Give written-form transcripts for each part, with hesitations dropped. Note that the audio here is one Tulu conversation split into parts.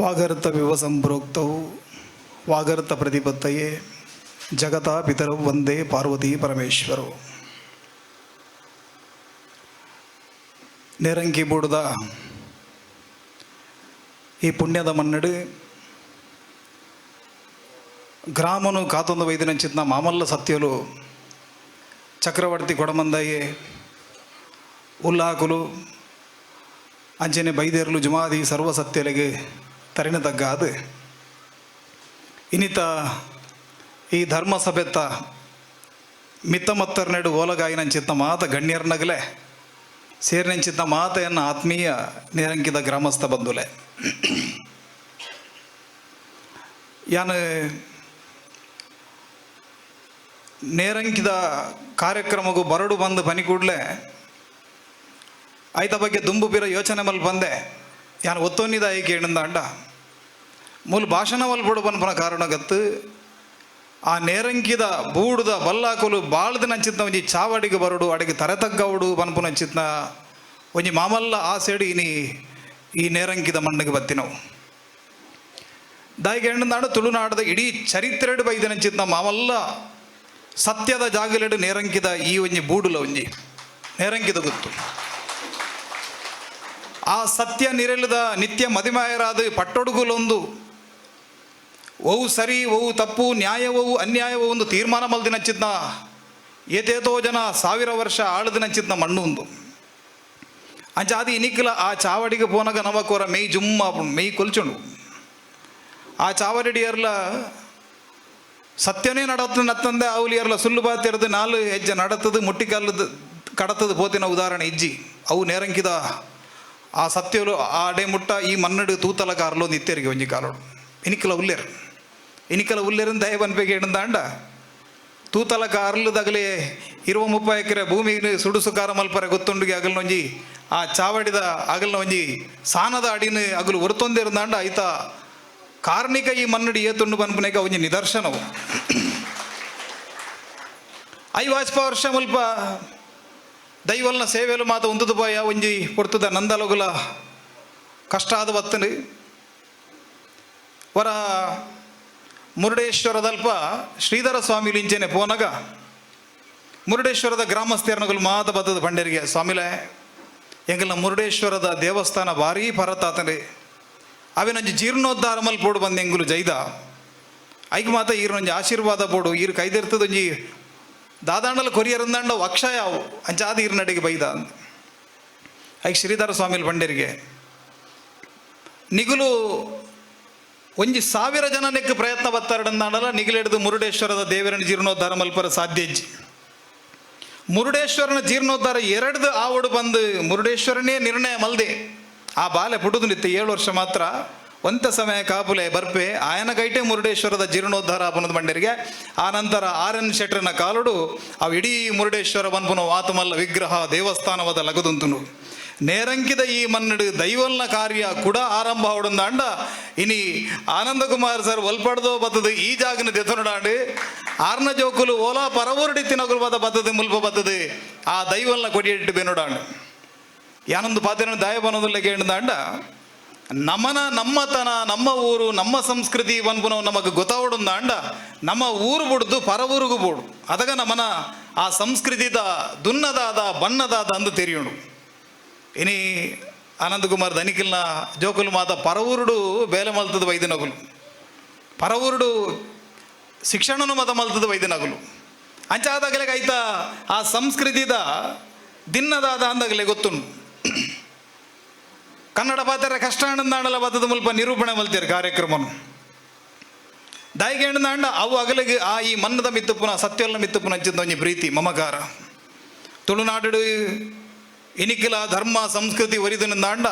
ವಾಗರ್ತ ವಿವ ಸಂಪ್ರೋಕ್ತೌ ವಾಗರ್ತ ಪ್ರತಿಪತ್ತಯೇ ಜಗತಾ ಪಿತರೌ ವಂದೇ ಪಾರ್ವತಿ ಪರಮೇಶ್ವರವು. ನೇರಂಕಿ ಬೂಡುದ ಈ ಪುಣ್ಯದ ಮನ್ನಡು ಗ್ರಾಮನು ಕಾತೊಂದು ವೈದ್ಯನಂಚಿತ್ನ ಮಾಮಲ್ಲ ಸತ್ಯಲು ಚಕ್ರವರ್ತಿ ಕೊಡಮಂದಯ್ಯೆ ಉಲ್ಲಾಕುಲು ಅಂಚನೆ ಬೈದೇರ್ಲು ಜುಮಾದಿ ಸರ್ವ ಸತ್ಯಲೆಗೆ ತರಿನ ತಗ್ಗಾದು ಇನ್ನಿತ ಈ ಧರ್ಮ ಸಭೆತ್ತ ಮಿತ್ತಮತ್ತರ್ನೆಡು ಓಲಗಾಯಿನಂಚಿತ್ತ ಮಾತ ಗಣ್ಯರ್ನಗಲೆ ಸೇರಿನಂಚಿತ್ತ ಮಾತೆಯನ್ನು ಆತ್ಮೀಯ ನೇರಂಕಿದ ಗ್ರಾಮಸ್ಥ ಬಂಧುಲೆ. ಯಾನು ನೇರಂಕಿದ ಕಾರ್ಯಕ್ರಮಗೂ ಬರಡು ಬಂದು ಬನಿ ಕೂಡಲೇ ಆಯ್ತ ಬಗ್ಗೆ ದುಂಬು ಬಿರ ಯೋಚನೆ ಮಲ್ ಬಂದೆ. ಯಾನು ಒತ್ತೊನ್ನಿದ ಐಕೆ ಅಂಡ ಮೂಲ ಭಾಷಣ ಮಲ್ಪಡು ಪನ್ಪನ ಕಾರಣ ಗತ್ತು ಆ ನೇರಂಕಿದ ಬೂಡುದ ಬಲ್ಲಾಕುಲು ಬಾಳ್ದ ನಂಚಿತ್ನ ಒಂಜಿ ಚಾವಡಿಗೆ ಬರಡು ಅಡಿಗೆ ತರೆ ತಗ್ಗವಡು ಪನ್ಪುನ ನಂಚಿತ್ನ ಒಂಜಿ ಮಾಮಲ್ಲ ಆಸೆಡು ಇನಿ ಈ ನೇರಂಕಿದ ಮಣ್ಣಿಗೆ ಬತ್ತಿನವು. ದಾಯಿಗೆ ಹೆಣ್ಣು ತುಳುನಾಡದ ಇಡೀ ಚರಿತ್ರೆಡು ಬೈದ ನಂಚಿತ್ನ ಮಾಮಲ್ಲ ಸತ್ಯದ ಜಾಗಲೆಡು ನೇರಂಕಿದ ಈ ಒಂಜಿ ಬೂಡುಲ ಒಂಜಿ ನೇರಂಕಿದ ಗೊತ್ತು. ಆ ಸತ್ಯ ನಿರೆಲದ ನಿತ್ಯ ಮದಿಮಾಯರಾದ ಪಟ್ಟೊಡುಗುಲೊಂದು ಒವು ಸರಿ ಒವು ತಪ್ಪು ನ್ಯಾಯವವು ಅನ್ಯಾಯವೋ ಒಂದು ತೀರ್ಮಾನ ಮಲ್ದಿನಂಚಿತ್ನ ಏತೇತೋ ಜನ ಸಾವಿರ ವರ್ಷ ಆಳದಿನಂಚಿತ್ನ ಮಣ್ಣು ಒಂದು ಅಂಚಾದಿ ಇನಿಕ್ಲ ಆ ಚಾವಡಿಗೆ ಪೋನಗ ನಮಕೋರ ಮೆಯ್ ಜುಮ್ಮ ಮೆಯ್ ಕೊಲ್ಚುಂಡು. ಆ ಚಾವಡಿಯರ್ಲ ಸತ್ಯನೇ ನಡತ್ತು ನತ್ತಂದೆ ಅವಲಿಯರ್ಲ ಸುಳ್ಳು ಬಾತಿರದು ನಾಲು ಹೆಜ್ಜೆ ನಡತದು ಮುಟ್ಟಿಕಲ್ಲದು ಕಡತದು ಪೋತಿನ ಉದಾಹರಣೆ ಇಜ್ಜಿ. ಅವು ನೇರಂಕಿದ ಆ ಸತ್ಯಲು ಆ ಅಡೆ ಮುಟ್ಟ ಈ ಮನ್ನಡು ತೂತಲ ಕಾರ್ಲೋ ನಿತ್ಯರಿಗೆ ಒಂಜಿ ಕಾಲೋಡು ಇನಿಕಲ ಉಲ್ಲೇರು ಇನಿಕಲ ಉಲ್ಲೇರನ್ ದಯ ಬನ್ಪೆಗೆ ಹಿಡ್ದಾಂಡ ತೂತಲ ಕಾರ್ಲದಗಲೆ ಇರುವ 30 ಎಕರೆ ಭೂಮಿ ಸುಡುಸುಕಾರ ಮಲ್ಪರೆ ಗೊತ್ತುಂಡುಗೆ ಅಗಲ್ನೊಂಜಿ ಆ ಚಾವಡಿದ ಅಗಲ್ನ ಒಂಜಿ ಸಾನದ ಅಡಿನ ಅಗಲು ಒರ್ತೊಂದಿರುಂದಾಂಡ ಐತ ಕಾರ್ಣಿಕ ಈ ಮನ್ನಡಿ ಏತುಂಡು ಬನ್ಪುನೆಗೆ ಒಂಜಿ ನಿದರ್ಶನವು. ಐವಾಜ್ಪ ವರ್ಷ ಮುಲ್ಪ ದೈವಲ್ನ ಸೇವೆಲು ಮಾತ ಉಂದುದು ಪೋಯ ಒಂಜಿ ಪೊರ್ತುದ ನಂದಲಗುಲ ಕಷ್ಟ ಆದ ಬತ್ತನು ವರ ಮುರುಡೇಶ್ವರದಲ್ಪ ಶ್ರೀಧರ ಸ್ವಾಮಿ ಲಿಂಚೆನೆ ಪೋನಗ ಮುರುಡೇಶ್ವರದ ಗ್ರಾಮಸ್ಥರನಗುಲು ಮಾತ ಬತ್ತದ ಪಂಡರಿಗೆ, ಸ್ವಾಮಿಲೆ ಎಂಗಲ್ನ ಮುರುಡೇಶ್ವರದ ದೇವಸ್ಥಾನ ಭಾರೀ ಪರತಾತನೆ ಅವಿನೊಂಜಿ ಜೀರ್ಣೋದ್ಧಾರ ಮಲ್ಪೋಡು ಬಂದ ಎಂಗುಲು ಜೈದ ಐಕ್ ಮಾತ ಈರ್ನೊಂಜಿ ಆಶೀರ್ವಾದ ಬೋಡು ಈರು ಕೈದಿರ್ತದೊಂಜಿ ದಾದಾಂಡಲ ಕೊರಿಯರಂದಾಂಡ ಅಕ್ಷಯ ಅವು ಅಂಚಾದ ಈರ್ನಡೆಗೆ ಬೈದ ಅಂದ್. ಐಕ್ ಶ್ರೀಧರ ಸ್ವಾಮಿಲ್ ಪಂಡರಿಗೆ ನಿಗುಲು ಒಂಜಿ 1000 ಜನ ನೆಕ್ ಪ್ರಯತ್ನ ಬತ್ತಾರಡಂದಾಂಡಲ ನಿಗಿಲೆಡ್ದು ಮುರುಡೇಶ್ವರದ ದೇವರನ ಜೀರ್ಣೋದ್ಧಾರ ಮಲ್ಪರ ಸಾಧ್ಯ ಇಜ್ಜಿ. ಮುರುಡೇಶ್ವರನ ಜೀರ್ಣೋದ್ಧಾರ ಎರಡ್ದು ಆವಡು ಬಂದು ಮುರುಡೇಶ್ವರನೇ ನಿರ್ಣಯ ಮಲ್ದೆ ಆ ಬಾಲೆ ಪುಡುದು ನಿತ್ಯ 7 ವರ್ಷ ಮಾತ್ರ ಒಂತ ಸಮಯ ಕಾಪುಲೆ ಬರ್ಪೆ ಆಯನ ಕೈಟೆ ಮುರುಡೇಶ್ವರದ ಜೀರ್ಣೋದ್ಧಾರ ಆಪನದ ಬಂಡರಿಗೆ. ಆ ನಂತರ ಆರ್ ಎನ್ ಶೆಟ್ರನ ಕಾಲುಡು ಅವು ಇಡೀ ಮುರುಡೇಶ್ವರ ಬನ್ಪುನ ವಾತಮಲ್ಲ ವಿಗ್ರಹ ದೇವಸ್ಥಾನವಾದ ಲಗದುಂತುನು. ನೇರಂಕಿದ ಈ ಮನ್ನಡು ದೈವಲ್ನ ಕಾರ್ಯ ಕೂಡ ಆರಂಭ ಆವಡುಂದಾಂಡ ಇನಿ ಆನಂದಕುಮಾರ್ ಸರ್ ಒಲ್ಪಡ್ದೋ ಬತ್ತದು ಈ ಜಾಗನ ದೆತೊನಡಾಂಡು ಆರ್ನ ಜೋಕುಲು ಓಲಾ ಪರವೂರುಡಿ ತಿನಗುಲು ಬದ ಬತ್ತದು ಮುಲ್ಪ ಬತ್ತದು ಆ ದೈವಲ್ನ ಕೊಡಿಯಿಟ್ಟು ಬೆನುಡಾಂಡು. ಯಾನೊಂದು ಪಾತಿನ ದಾಯ ಬನ್ನೋದಿಲ್ಲ ಕೇಳಿದಾಂಡ ನಮನ ನಮ್ಮತನ ನಮ್ಮ ಊರು ನಮ್ಮ ಸಂಸ್ಕೃತಿ ಬನ್ಪುನವು ನಮಗೆ ಗೊತ್ತಾವಡುಂದಾಂಡ ನಮ್ಮ ಊರು ಬುಡ್ದು ಪರವೂರಿಗೂ ಬೋಡು ಅದಗ ನಮನ ಆ ಸಂಸ್ಕೃತಿದ ದುನ್ನದಾದ ಬಣ್ಣದಾದ ಅಂದು ತೆರಿಯೋಣ. ಇನಿ ಆನಂದಕುಮಾರ್ ಧನಿಕಿಲ್ನ ಜೋಕುಲು ಮಾತ ಪರವೂರುಡು ಬೇಲೆ ಮಲ್ತದ ವೈದ್ಯನಗುಲು ಪರವೂರುಡು ಶಿಕ್ಷಣನು ಮತ ಮಲ್ತದ ವೈದ್ಯನಗುಲು ಅಂಚಾದಾಗಲೇ ಐತ ಆ ಸಂಸ್ಕೃತಿದ ದಿನ್ನದಾದ ಅಂದಾಗಲೇ ಗೊತ್ತುಂಡು. ಕನ್ನಡ ಪಾತ್ರ ಕಷ್ಟ ಅಣ್ಣಂದಾಂಡಲ ಬತ್ತದ ಮುಲ್ಪ ನಿರೂಪಣೆ ಮಲ್ತೀರು ಕಾರ್ಯಕ್ರಮನು ದಾಯಿಗೆ ಅಣ್ಣಂದಾಂಡ ಅವು ಅಗಲಿಗೆ ಆ ಈ ಮನ್ನದ ಮಿತ್ತುಪುನ ಸತ್ಯಲ್ಲ ಮಿತ್ತುಪುನ ಅಂಚಿದ ಒಂಜಿ ಪ್ರೀತಿ ಮಮಕಾರ. ತುಳುನಾಡು ಇನಿಕಲ ಧರ್ಮ ಸಂಸ್ಕೃತಿ ಒರಿದನಿಂದಾಂಡ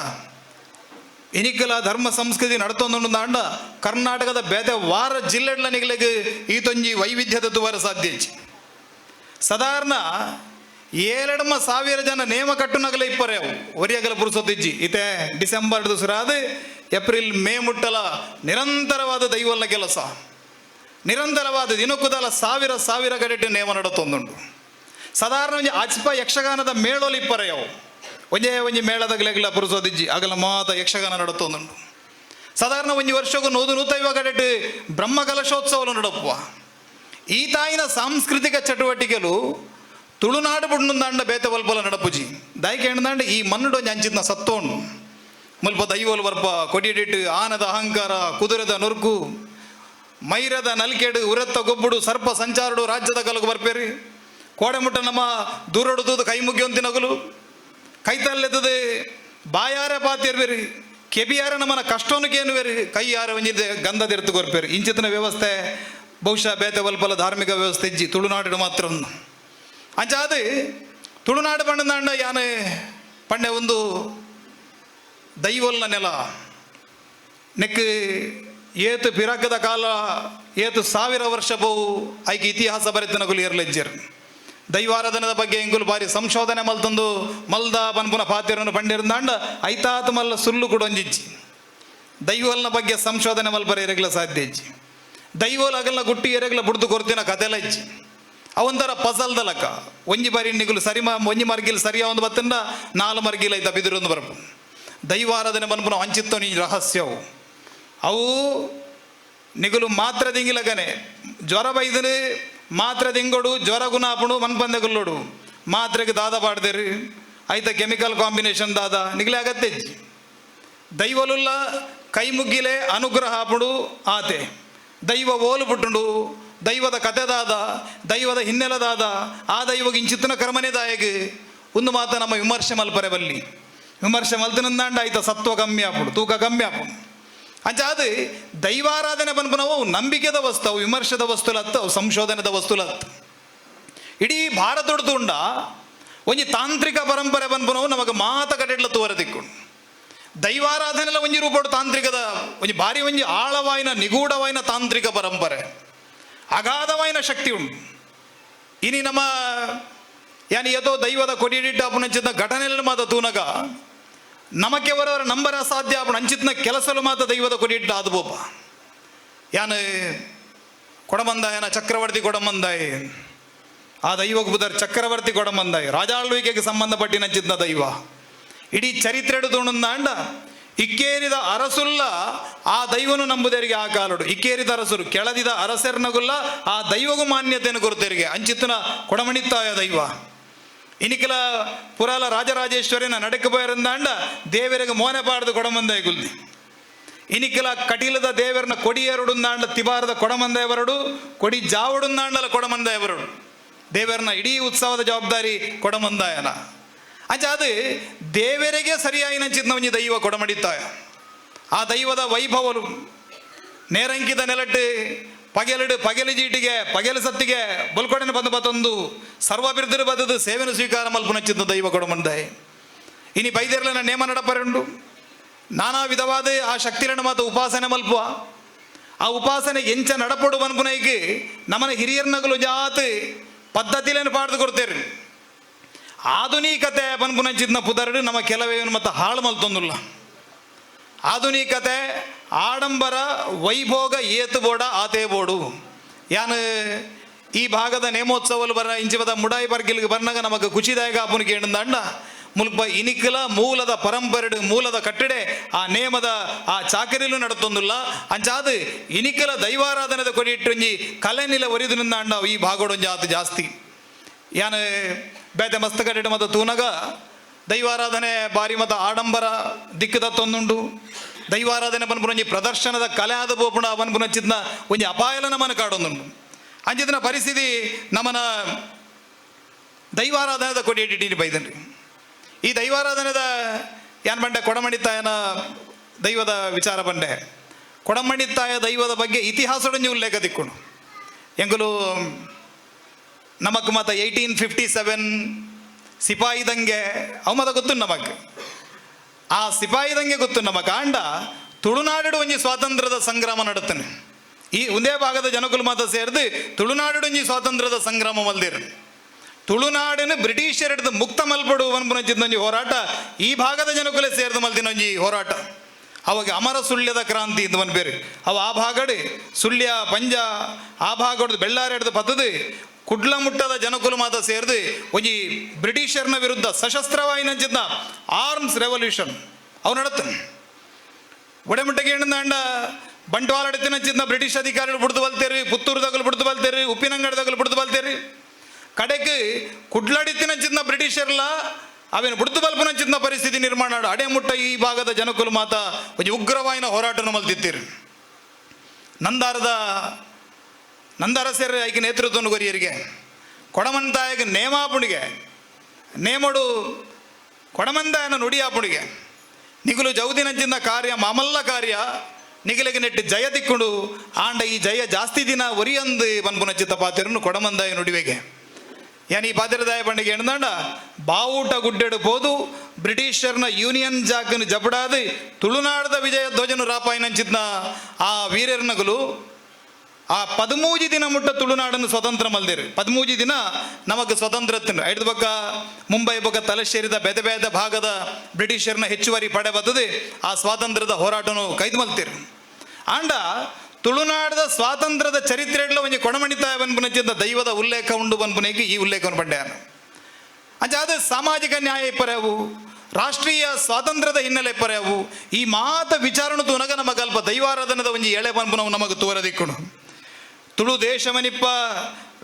ಇನಿಕಲ ಧರ್ಮ ಸಂಸ್ಕೃತಿ ನಡತೊಂದುಂಡಾಂಡ ಕರ್ನಾಟಕದ ಬೇತೆ ವಾರ ಜಿಲ್ಲೆಡ್ಲ ನಿಗಲಿಗೆ ಈ ತೊಂಜಿ ವೈವಿಧ್ಯದ ತುವರ ಸಾಧ್ಯ. ಸಾಧಾರಣ ಏಳೆಡಮ ಸಾವಿರ ಜನ ನೇಮ ಕಟ್ಟುನಗಲ ಇಪ್ಪರೆ ಅವು ಒರಿಯಗಲ ಪುರುಸೊತ್ತಿಜ್ಜಿ. ಇತೆ ಡಿಸೆಂಬರ್ ಸುರಾದ ಏಪ್ರಿಲ್ ಮೇ ಮುಟ್ಟಲ ನಿರಂತರವಾದ ದೈವಲ್ಲ ಕೆಲಸ ನಿರಂತರವಾದ ದಿನಕ್ಕುದಲ ಸಾವಿರ ಸಾವಿರ ಗಡಿಟ್ಟು ನೇಮ ನಡತೊಂದುಂಡು. ಸಾಧಾರಣ ಒಂಜಿ ಅಚ್ಪ ಯಕ್ಷಗಾನದ ಮೇಳೋಲಿ ಇಪ್ಪರೆ ಅವು ಒಂಜೇ ಒಂಜಿ ಮೇಳದಗಲೆಗ್ಲ ಪುರುಸೋದಿಜ್ಜಿ ಅಗಲ ಮಾತ ಯಕ್ಷಗಾನ ನಡತೊಂದುಂಡು. ಸಾಧಾರಣ ಒಂಜಿ ವರ್ಷಗೂ ನೂದು ನೂತೈವ ಕಡೆಟ್ ಬ್ರಹ್ಮ ಕಲಶೋತ್ಸವ ನಡಪುವ. ಈ ತಾಯಿನ ಸಾಂಸ್ಕೃತಿಕ ಚಟುವಟಿಕೆಲು ತುಳುನಾಡು ಬುಡ್ನುಂದಾಂಡ ಬೇತೆ ವಲ್ಪಲ ನಡಪುಜಿ. ದಾಯಿಕೆ ಹೆಣ್ದಾಂಡ ಈ ಮಣ್ಣುಡು ಒಂಜಿ ಅಂಚಿತ್ನ ಸತ್ತೋಂಡು. ಮುಲ್ಪ ದೈವೋಲು ಬರ್ಪ, ಕೊಡಿಡಿಟ್ಟು ಆನದ ಅಹಂಕಾರ, ಕುದುರೆದ ನುರ್ಕು, ಮೈರದ ನಲ್ಕೆಡು, ಉರೆತ್ತ ಗೊಬ್ಬುಡು, ಸರ್ಪ ಸಂಚಾರಡು ರಾಜ್ಯದ ಕಲಗು ಬರ್ಪೇರಿ. ಕೋಡೆ ಮುಟ್ಟ ನಮ್ಮ ದೂರಡು ತೂದು ಕೈ ಮುಗಿಯೊಂತಿನಗುಲು ಕೈತಲ್ಲೆತ್ತದೆ ಬಾಯಾರೆ ಪಾತಿರ್ಬೇರಿ, ಕೆಬಿಯಾರೆ ನಮ್ಮನ ಕಷ್ಟನು ಕೇನುವೇರಿ, ಕೈ ಯಾರ ಒಂಜಿದೆ ಗಂಧ ತೆರೆತು ಕೊರ್ಪೇರಿ. ಇಂಚಿತನ ವ್ಯವಸ್ಥೆ ಬಹುಶಃ ಬೇತೆ ವಲ್ಪಲ ಧಾರ್ಮಿಕ ವ್ಯವಸ್ಥೆ ಇಜ್ಜಿ, ತುಳುನಾಡು ಮಾತ್ರ ಒಂದು. ಅಂಚಾದ ತುಳುನಾಡು ಪಂಡಂದಾಂಡ ಯಾನೆ ಪಂಡೆ ಒಂದು ದೈವೊಲ್ನ ನೆಲ. ನೆಕ್ ಏತು ಪಿರಕದ ಕಾಲ, ಏತು ಸಾವಿರ ವರ್ಷ ಬಹು ಐಕೆ ಇತಿಹಾಸ ಬರೆತನಗುಲು ಏರ್ಲೆಜ್ಜರ್. ದೈವಾರಾಧನದ ಬಗ್ಗೆ ಎಂಗುಲು ಬಾರಿ ಸಂಶೋಧನೆ ಮಲ್ತಂದು ಮಲ್ದ ಪನ್ಪುನ ಪಾತಿರನ್ನು ಪಂಡಿರಂದಾಂಡ ಐತಾತ ಮಲ್ಲ ಸುಲ್ಲು ಕೂಡ ಒಂಜಿಜ್ಜಿ. ದೈವಲ್ನ ಬಗ್ಗೆ ಸಂಶೋಧನೆ ಮಲ್ಪರ ಎರೆಗ್ಲ ಸಾಧ್ಯ ಇಜ್ಜಿ. ದೈವೋಲ್ ಅಗಲ್ನ ಗುಟ್ಟಿ ಎರೆಗ್ಲ ಬುಡ್ದು ಕೊರ್ತಿನ ಕತೆಲ ಇಜ್ಜಿ. ಅವೊಂಥರ ಪಸಲ್ದಲಕ ಒಂಜಿ ಬಾರಿ ನಿಗುಲು ಸರಿ ಒಂಜಿ ಮರ್ಗಿಲ್ ಸರಿಯ ಒಂದು ಬತ್ತಂಡ ನಾಲು ಮರ್ಗಿಲ್ ಐತ ಬಿದಿರೊಂದು ಬರಪು. ದೈವಾರಾಧನೆ ಪನ್ಪುನ ಅಂಚಿತ್ತೋ ನೀ ರಹಸ್ಯವು. ಅವು ನಿಗುಲು ಮಾತ್ರ ದಿಂಗಿಲಗನೆ ಜ್ವರ ಬೈದನು ಮಾತ್ರ ದಿಂಗೊಡು, ಜ್ವರ ಗುಣಾಪುಣು ಮನ್ಪಂದೆಗುಲ್ಲೋಡು ಮಾತ್ರೆಗೆ ದಾದ ಪಾಡ್ದೇರು, ಐತ ಕೆಮಿಕಲ್ ಕಾಂಬಿನೇಷನ್ ದಾದ ನಿಗಲೆ ಅಗತ್ಯ. ದೈವಲುಲ್ಲ ಕೈ ಮುಗ್ಗಿಲೆ ಅನುಗ್ರಹ ಆಪುಡು ಆತೆ. ದೈವ ಓಲು ಪುಟ್ಟುಂಡು, ದೈವದ ಕತೆದಾದ, ದೈವದ ಹಿನ್ನೆಲೆದಾದ, ಆ ದೈವಗೆ ಇಂಚಿತ್ತಿನ ಕರ್ಮನೇ ದಾಯಗ್ ಒಂದು ಮಾತ ನಮ್ಮ ವಿಮರ್ಶೆ ಮಲ್ಪರೆ ಬಲ್ಲಿ. ವಿಮರ್ಶೆ ಮಲ್ತಿನಂದಾಂಡ ಆಯ್ತ ಸತ್ವ ಕಮ್ಮಿ ಆಪುಡು, ತೂಕ ಕಮ್ಮಿ ಆಪುಡು. ಅಂಚಾದ ದೈವಾರಾಧನೆ ಪನ್ಪುನವು ನಂಬಿಕೆದ ವಸ್ತು, ಅವು ವಿಮರ್ಶೆದ ವಸ್ತುಲತ್ತು, ಅವು ಸಂಶೋಧನೆದ ವಸ್ತುಲತ್ತು. ಇಡೀ ಭಾರತೊಡ್ದುಂಡ ಒಂಜಿ ತಾಂತ್ರಿಕ ಪರಂಪರೆ ಪನ್ಪುನವು ನಮಗೆ ಮಾತ ಕಡೆಡ್ಲ ತೂವರ ದಿಕ್ಕು. ದೈವಾರಾಧನೆಲ ಒಂಜಿ ರೂಪಡು ತಾಂತ್ರಿಕದ ಒಂಜಿ ಭಾರಿ ಒಂಜಿ ಆಳವಾಯಿನ ನಿಗೂಢವಾಯಿನ ತಾಂತ್ರಿಕ ಪರಂಪರೆ, ಅಗಾಧವಾಯಿನ ಶಕ್ತಿ ಉಂಟು. ಇನಿ ನಮ್ಮ ಯಾನಿ ಯಥೋ ದೈವದ ಕೊಡಿಡಿಟ್ಟ ಅಪುನಂಚಿತ ಘಟನೆಯನ್ನು ಮಾತ ತೂನಗ ನಮಕ್ಕೆ ಅವರವರ ನಂಬರ ಅಸಾಧ್ಯ. ಅಪುಣ ಅಂಚಿತ್ನ ಕೆಲಸಲು ಮಾತ ದೈವದ ಕೊಡಿಟ್ಟ ಆದು ಬೋಪ. ಯಾನು ಕೊಡಮಂದಾಯನ ಚಕ್ರವರ್ತಿ ಕೊಡಮಂದಾಯಿ, ಆ ದೈವಕ್ಕೆ ಬುಧರ್ ಚಕ್ರವರ್ತಿ ಕೊಡಮಂದಾಯಿ, ರಾಜಾಳ್ವಿಕೆಗೆ ಸಂಬಂಧಪಟ್ಟಿನಂಚಿತ್ನ ದೈವ. ಇಡೀ ಚರಿತ್ರೆ ತೋಣಂದಾಂಡ ಇಕ್ಕೇರಿದ ಅರಸುಲ್ಲ ಆ ದೈವನು ನಂಬುದರಿಗೆ. ಆ ಕಾಲಡು ಇಕ್ಕೇರಿದ ಅರಸರು ಕೆಳದಿದ ಅರಸರ್ನಗುಲ್ಲ ಆ ದೈವಗೂ ಮಾನ್ಯತೆಯನ್ನು ಕೊರುತ್ತೇರಿಗೆ ಅಂಚಿತ್ತನ ಕೊಡಮಣಿತ್ತಾಯ ದೈವ. ಇನಿಕಲ ಪುರಾಲ ರಾಜರಾಜೇಶ್ವರಿನ ನಡಕ ಬಯರಂದಾಂಡ ದೇವರಿಗೆ ಮೋನೆ ಪಾಡ್ದು ಕೊಡಮಂದಾಯ ಗುಲ್ದಿ. ಇನಿಕಲ ಕಟೀಲದ ದೇವರನ ಕೊಡಿಯರುಡುಂದಾಂಡ ತಿಬಾರದ ಕೊಡಮಂದಾಯವರಡು, ಕೊಡಿ ಜಾವಡುಂದಾಂಡಲ ಕೊಡಮಂದಾಯವರಡು. ದೇವರನ ಇಡೀ ಉತ್ಸವದ ಜವಾಬ್ದಾರಿ ಕೊಡಮಂದಾಯನ. ಅಂಚ ಅದು ದೇವರಿಗೆ ಸರಿಯಾಯಿನ ಒಂಜಿ ದೈವ ಕೊಡಮಡಿತ್ತಾಯ. ಆ ದೈವದ ವೈಭವಲು ನೇರಂಕಿದ ನೆಲಟ್ಟು ಪಗೆಲಡು ಪಗೆಲು ಜೀಟಿಗೆ ಪಗೆಲು ಸತ್ತಿಗೆ ಬಲ್ಕೊಡನೆ ಬಂದು ಬತ್ತೊಂದು ಸರ್ವಾಭಿವೃದ್ಧಿ ಬದದು ಸೇವೆನು ಸ್ವೀಕಾರ ಮಲ್ಪುನಚ್ಚಿದ್ದ ದೈವ ಕೊಡಮಂದಾಯ. ಇನಿ ಬೈದೆರ್ಲನ ನೇಮ ನಡಪರುಂಡು, ನಾನಾ ವಿಧವಾದ ಆ ಶಕ್ತಿರನ್ನು ಮಾತು ಉಪಾಸನೆ ಮಲ್ಪುವ. ಆ ಉಪಾಸನೆ ಎಂಚ ನಡಪಡು ಬನ್ಪುನೈಕ್ ನಮನ ಹಿರಿಯರ್ನಗಲು ಜಾತ್ ಪದ್ಧತಿಲೇನು ಪಾಡ್ದು ಕೊಡ್ತೇರು. ಆಧುನಿಕತೆ ಪನ್ಪುನಂಚಿದ್ನ ಪುದರ್ಡು ನಮ್ಮ ಕೆಲವೇ ಮತ್ತು ಹಾಳು ಮಲ್ತೊಂದುಲ್ಲ. ಆಧುನಿಕತೆ ಆಡಂಬರ ವೈಭೋಗ ಏತು ಬೋಡ ಆತೇ ಬೋಡು. ಯಾನ್ ಈ ಭಾಗದ ನೇಮೋತ್ಸವಲು ಬರ ಇಂಚಿಪದ ಮುಡಾಯಿ ಬರ್ಗಿಲ್ಗೆ ಬರ್ನಾಗ ನಮಗೆ ಖುಷಿದಾಯಕ ಆಪುನ ಕೇಂದಂಡ ಮುಲ್ಪ ಇನಿಕಲ ಮೂಲದ ಪರಂಪರೆಡು ಮೂಲದ ಕಟ್ಟಡೆ ಆ ನೇಮದ ಆ ಚಾಕರಿಲು ನಡತೊಂದುಲ್ಲ. ಅಂಚಾದ ಇನಿಕಲ ದೈವಾರಾಧನೆದ ಕೊಡಿಟ್ಟೊಂಜಿ ಕಲೆ ನಿಲ ಒರಿದು ನಿಂದಾಂಡ ಈ ಭಾಗಡೊಂಜಿ ಆತು ಜಾಸ್ತಿ. ಯಾನ್ ಬೇತೆ ಮಸ್ತ್ ಕಟ್ಟಡ ಮತ್ತು ತೂನಗ ದೈವಾರಾಧನೆ ಬಾರಿ ಮತ ಆಡಂಬರ ದಿಕ್ಕುದತ್ತೊಂದುಂಡು. ದೈವಾರಾಧನೆ ಪನ್ಪುನ ಒಂಜಿ ಪ್ರದರ್ಶನದ ಕಲೆ ಆದ ಪೋಪುಣ ಪನ್ಪುನಂಚಿತ್ನ ಒಂಜಿ ಅಪಾಯಲ ನಮನ ಕಾಡೊಂದುಂಡು. ಅಂಚಿತ್ತಿನ ಪರಿಸ್ಥಿತಿ ನಮನ ದೈವಾರಾಧನೆದ ಕೊಡಿ ಇಟ್ಟಿನಿ ಬೈದನ್ರಿ. ಈ ದೈವಾರಾಧನೆದ ಯಾನ್ ಬಂಡೆ ಕೊಡಮಣಿತ್ತಾಯನ ದೈವದ ವಿಚಾರ ಬಂಡೆ. ಕೊಡಮಣಿತ್ತಾಯ ದೈವದ ಬಗ್ಗೆ ಇತಿಹಾಸಡೊಂಜಿ ಉಲ್ಲೇಖ ದಿಕ್ಕುಂಡು. ಎಂಗುಲು ನಮಕ್ ಮತ 1857 ಸಿಪಾಯಿ ದಂಗೆ ಅವು ಮತ ಗೊತ್ತು ನಮಕ್. ಆ ಸಿಪಾಯಿ ದಂಗೆ ಗೊತ್ತು ನಮ್ಮ ಕಾಂಡ. ತುಳುನಾಡು ಒಂಜಿ ಸ್ವಾತಂತ್ರ್ಯದ ಸಂಗ್ರಾಮ ನಡುತ್ತಾನೆ. ಈ ಒಂದೇ ಭಾಗದ ಜನಕುಲು ಮಾತ ಸೇರ್ದು ತುಳುನಾಡು ಒಂಜಿ ಸ್ವಾತಂತ್ರ್ಯದ ಸಂಗ್ರಾಮ ಮಲ್ದಿರು. ತುಳುನಾಡಿನ ಬ್ರಿಟಿಷರಿಡ್ದು ಮುಕ್ತ ಮಲ್ಪಡು ಒಂಜಿ ಹೋರಾಟ ಈ ಭಾಗದ ಜನಕುಲೆ ಸೇರ್ದು ಮಲ್ದಿನೊಂಜಿ ಹೋರಾಟ. ಅವಾಗ ಅಮರ ಸುಳ್ಯದ ಕ್ರಾಂತಿ ಅಂತ ಒಂದು ಬೇರೆ ಅವ. ಆ ಭಾಗಡೆ ಸುಳ್ಯ, ಪಂಜ, ಆ ಭಾಗಡ್ದು ಬೆಳ್ಳಾರಿ ಹಿಡ್ದು ಪತ್ತದು ಕುಡ್ಲ ಮುಟ್ಟದ ಜನಕುಲು ಮಾತ ಸೇರ್ದು ಒಂಜಿ ಬ್ರಿಟಿಷರ್ನ ವಿರುದ್ಧ ಸಶಸ್ತ್ರವಾಯಿನಂಚಿದ್ದ ಆರ್ಮ್ಸ್ ರೆವಲ್ಯೂಷನ್ ಅವು ನಡತ್ತ. ಒಡೆಮುಟ್ಟಗೆ ಏನಂದ ಬಂಟ್ವಾಳ ಚಿನ್ನ ಬ್ರಿಟಿಷ್ ಅಧಿಕಾರಿಗಳು ಬಿಡ್ದು ಬಲ್ತೇರಿ, ಪುತ್ತೂರುದಾಗಲು ಬಿಡ್ದು ಬಲ್ತೇರಿ, ಉಪ್ಪಿನಂಗಡಿದಾಗಲು ಬಿಡ್ದು ಬಲ್ತೇರಿ. ಕಡೆಗೆ ಕುಡ್ಲಡಿತಿನ ಚಿನ್ನ ಬ್ರಿಟಿಷರ್ಲ ಅವೇನು ಬುಡ್ದು ಬಲ್ಪನ ಚಿನ್ನ ಪರಿಸ್ಥಿತಿ ನಿರ್ಮಾಣ. ಅಡೆಮುಟ್ಟ ಈ ಭಾಗದ ಜನಕುಲು ಮಾತ ಒಂಜಿ ಉಗ್ರವಾಯಿನ ಹೋರಾಟನು ಮಲ್ತಿತ್ತೀರಿ. ನಂದಾರದ ನಂದರಸರ ಐಕೆ ನೇತೃತ್ವವನ್ನು ಕೊರಿಯರಿಗೆ ಕೊಡಮಂತಾಯಗ ನೇಮಾಪುಣಿಗೆ ನೇಮಡು ಕೊಡಮಂದಾಯನ ನುಡಿಯಾಪುಣಿಗೆ ನಿಗುಲು ಜೌದಿನಂಚಿನ ಕಾರ್ಯ ಮಾಮಲ್ಲ ಕಾರ್ಯ ನಿಗಲಿಗೆ ನೆಟ್ಟು ಜಯ ತಿಕ್ಕುಂಡು. ಆಂಡ ಈ ಜಯ ಜಾಸ್ತಿ ದಿನ ಒರಿಯಂದು ಪನ್ಪುನ ಚಿತ್ತ ಪಾತಿರನು ಕೊಡಮಂದಾಯ ನುಡಿವೆಗೆ. ಯಾನ್ ಈ ಪಾತಿರದಾಯ ಪಂಡಿಗೆ ಎಣ್ದಾಂಡ ಬಾವುಟ ಗುಡ್ಡೆಡು ಪೋದು ಬ್ರಿಟಿಷರ್ನ ಯೂನಿಯನ್ ಜಾಕನ್ನು ಜಪಡಾದು ತುಳುನಾಡದ ವಿಜಯ ಧ್ವಜನು ರಾಪಾಯಿನಂಚಿತ್ನ ಆ ವೀರರ್ನಗಲು ಆ 13 ದಿನ ಮುಟ್ಟ ತುಳುನಾಡನ್ನು ಸ್ವತಂತ್ರ ಮಲ್ದಿರು. 13 ದಿನ ನಮಗೆ ಸ್ವತಂತ್ರ ತಿಂಡು. ಐದು ಬಕ್ಕ ಮುಂಬೈ ಬೊಕ್ಕ ತಲಶ್ಶೇರಿದ ಬೇತೆ ಬೇತೆ ಭಾಗದ ಬ್ರಿಟಿಷರ್ನ ಹೆಚ್ಚುವರಿ ಪಡೆ ಬರ್ತದೆ ಆ ಸ್ವಾತಂತ್ರ್ಯದ ಹೋರಾಟನು ಕೈದು ಮಲ್ತಿರು. ಆಂಡ ತುಳುನಾಡದ ಸ್ವಾತಂತ್ರ್ಯದ ಚರಿತ್ರೆಡ್ಲ ಒಂಜಿ ಕೊಡಮಣಿತಾಯ ಬನ್ಪುನಚಿಂದ ದೈವದ ಉಲ್ಲೇಖ ಉಂಡು ಬನ್ಪುನೇಗೆ ಈ ಉಲ್ಲೇಖವನ್ನು ಪಂಡ್ಯಾನ. ಅಂಚ ಅದು ಸಾಮಾಜಿಕ ನ್ಯಾಯ ಇಪ್ಪರೆವು, ರಾಷ್ಟ್ರೀಯ ಸ್ವಾತಂತ್ರ್ಯದ ಹಿನ್ನೆಲೆ ಇಪ್ಪರೆವು, ಈ ಮಾತ ವಿಚಾರಣೆ ತುನಗ ನಮಗಲ್ಪ ದೈವಾರಾಧನದ ಒಂಜಿ ಎಳೆ ಬನ್ಪುನವು ನಮಗ ತೂವರದಿಕ್ಕುಂಡು. ತುಳು ದೇಶಮನಿಪ್ಪ